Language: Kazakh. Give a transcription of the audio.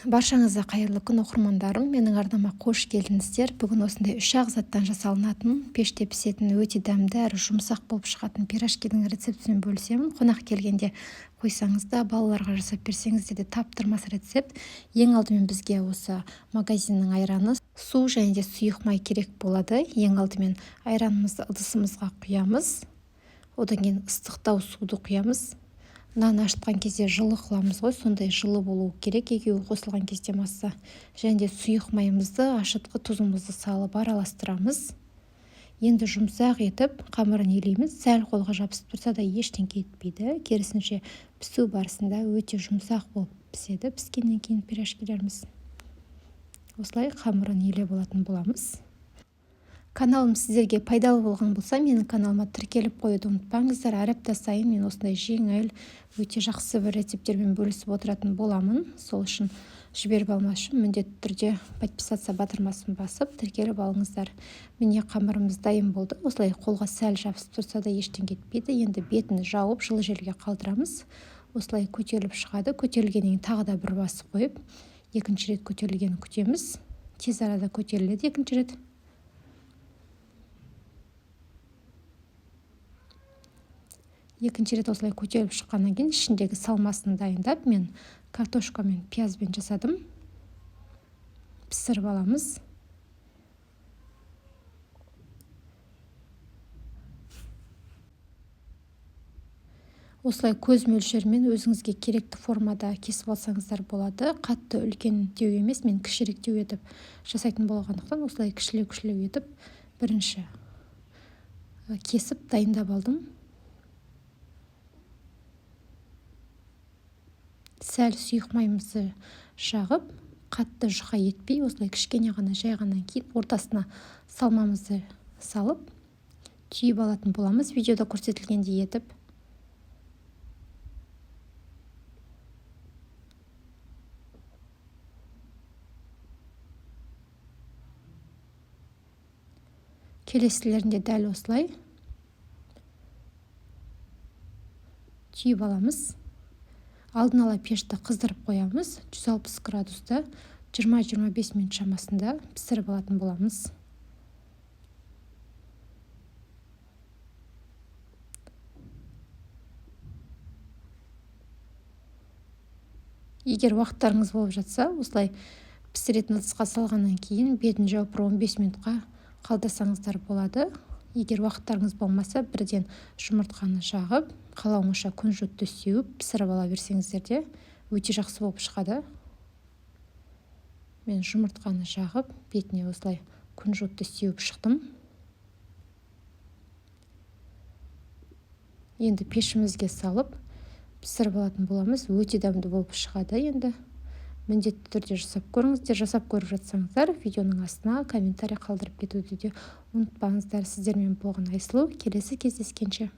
Баршаңызға қайырлы күн, оқырмандарым! Менің арнама қош келдіңіздер. Бүгін осындай үш-ақ заттан жасалынатын, пеште пісетін, өте дәмді әрі жұмсақ болып шығатын пирожкидің рецептімен бөлісемін. Қонақ келгенде қойсаңыз да, балаларға жасап берсеңіздер де таптырмас рецепт. Ең алдымен бізге осы магазиннің айраны, су және де сұйық май керек болады. Ең алдымен айранымызды ыдысымызға құямыз. Одан кейін ыстықтау суды құямыз. Нан ашытқан кезде жылы қыламыз ғой, сондай жылы болуы керек екеуі қосылған кезде масса. Және де сұйық майымызды, ашытқы тұзымызды салып араластырамыз. Енді жұмсақ етіп қамырын илейміз. Сәл қолға жабысып тұрса да ештеңе етпейді. Керісінше, пісу барысында өте жұмсақ болып піседі піскеннен кейін пирожкилеріміз. Осылай қамырын илеп алатын боламыз. Каналым сіздерге пайдалы болған болса, менің каналыма тіркеліп қоюды ұмытпаңыздар. Әр апта сайын мен осындай жеңіл, өте жақсы бір рецепттермен бөлісіп отыратын боламын. Сол үшін жіберіп алмас үшін міндетті түрде подписаться батырмасын басып, тіркеліп алыңыздар. Міне, қамырымыз дайын болды. Осылай қолға сәл жабысып тұрса да ештеңе етпейді. Енді бетін жауып, жылы жерге қалдырамыз. Осылай көтеріліп шығады. Көтерілгеннен кейін тағы да бір басып қойып, екінші рет көтерілгенін күтеміз. Тез арада көтеріледі екінші рет. Екінші рет осылай көтеріліп шыққаннан кейін ішіндегі салмасын дайындап, мен картошка мен пиязбен жасадым. Пісіріп аламыз. Осылай көз мөлшерімен өзіңізге керекті формада кесіп алсаңыздар болады. Қатты үлкендеу емес, мен кішіректеу етіп жасайтын болғандықтан, осылай кішілеу-кішілеу етіп бірінші кесіп дайындап алдым. Сәл сұйық майымызды жағып, қатты жұқа етпей, осылай кішкене ғана жайғаннан кейін ортасына салмамызды салып, түйіп алатын боламыз, видеода көрсетілгендей етіп. Келесілерінде дәл осылай түйіп аламыз. Алдын ала пешті қыздырып қоямыз. 160 градуста 20-25 минут шамасында пісіріп алатын боламыз. Егер уақыттарыңыз болып жатса, осылай пісіретін ыдысқа салғаннан кейін бетін жауып бір 15 минутқа қалдырсаңыздар болады. Егер уақыттарыңыз болмаса, бірден жұмыртқаны жағып, қалауыңызша күнжітті сеуіп, пісіріп ала берсеңіздер де өте жақсы болып шығады. Мен жұмыртқаны жағып, бетіне осылай күнжітті сеуіп шықтым. Енді пешімізге салып, пісіріп алатын боламыз. Өте дәмді болып шығады енді. Міндетті түрде жасап көріңіздер. Жасап көріп жатсаңыздар, видеоның астына комментарий қалдырып кетуді де ұмытпаңыздар. Сіздермен болған Айсұлу. Келесі кездескенше.